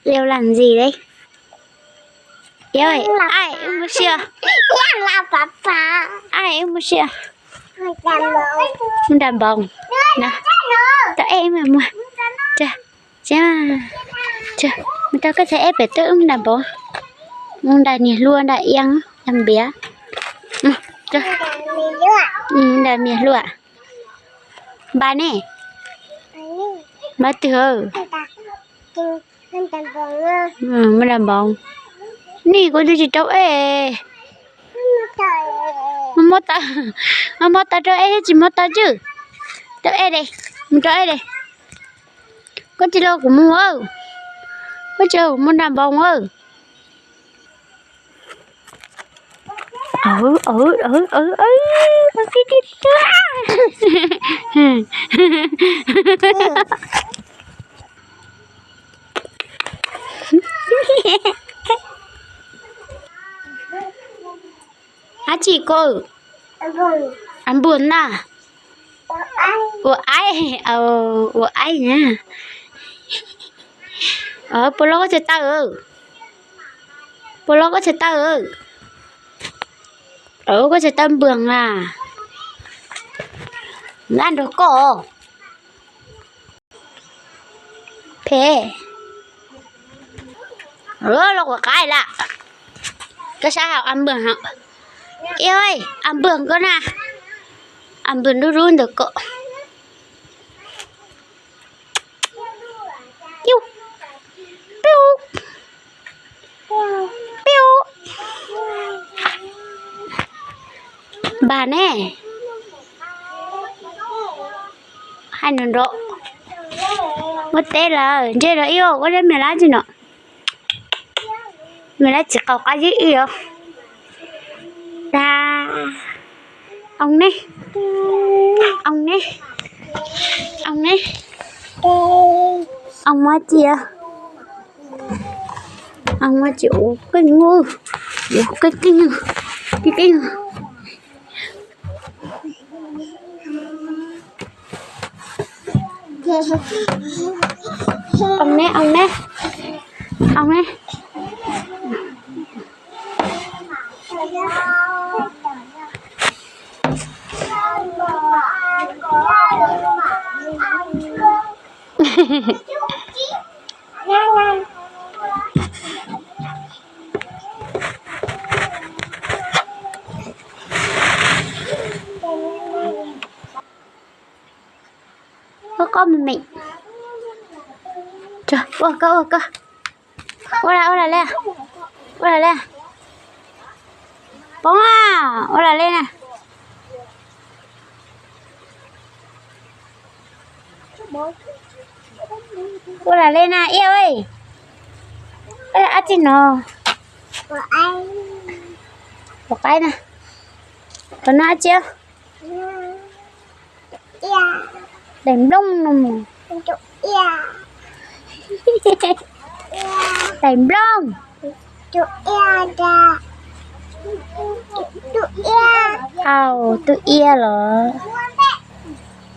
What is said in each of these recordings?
Leo làm gì đấy? Ai, mus sia. Ai, mus sia. Mus nram npoos. Tau ej mas muag. Mus rau koj txhais ej pem teb, mus nram npoos. Mus nram niag hlua nram iab nram npiav. Nram niag hlua. Npam ne? Npam twg? Mus nram npoos. Nej kuv twb tsis rau ej. Muab taw, muab taw rau ej thiab tsis muab taw tswj. Rau ej de, mus rau ej de. Koj tsis los kuv mus, koj tsis los kuv mus nram npoos. Dab tsi koj? Ab npuag na. Ua aib, ua aib na. Puas loj koj txhais taw? Puas loj koj txhais taw? Koj txhais taw npwg na. Nqa nrog koj. Phem. Los kuv qaib lawm. Koj sab hauv ab npwg no. Ib, ab npwg koj na. Ab npwg dub dub ntawm koj. Piu, piu, piu. Npam ne. Hais nrov nrov. Muaj teb lawm, ntshe lawv ib, koj neb me lab tsi no. Me lab txiv qaum qab zib ib os. Dag. Oos ne, oos ne, oos ne. Oos muab tsi, oos muab tsi ua keej, ua keej keej, keej keej. Oos ne, oos ne, oos ne. Koj, koj me me. Ua koj, ua koj. Ua la, ua la le. Ua la le. Poob a, ua la le na. Ua la le na, ib, ua dab tsi no? Ua qaib na. Tus no dab tsi? Daim nplooj no. Daim nplooj. Au, tus ia los.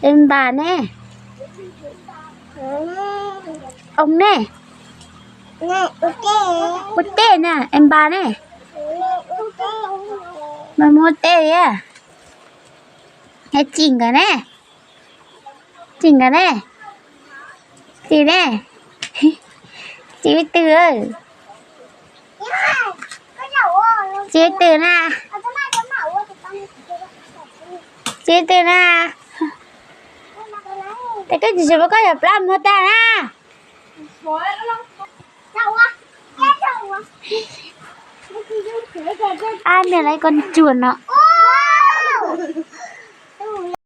Es npam ne? Oos ne? Ua tej na, es npam ne? Mas muaj tej thiab. Es tsim nkawd ne. Tsim nkawd ne. Tsim ne. Tsim twg? Tsim twg na? Tsim twg na? Tes koj tsis tsis muab koj cov plab muag tag na. Ab, niam lawv ib ko ntsuag no.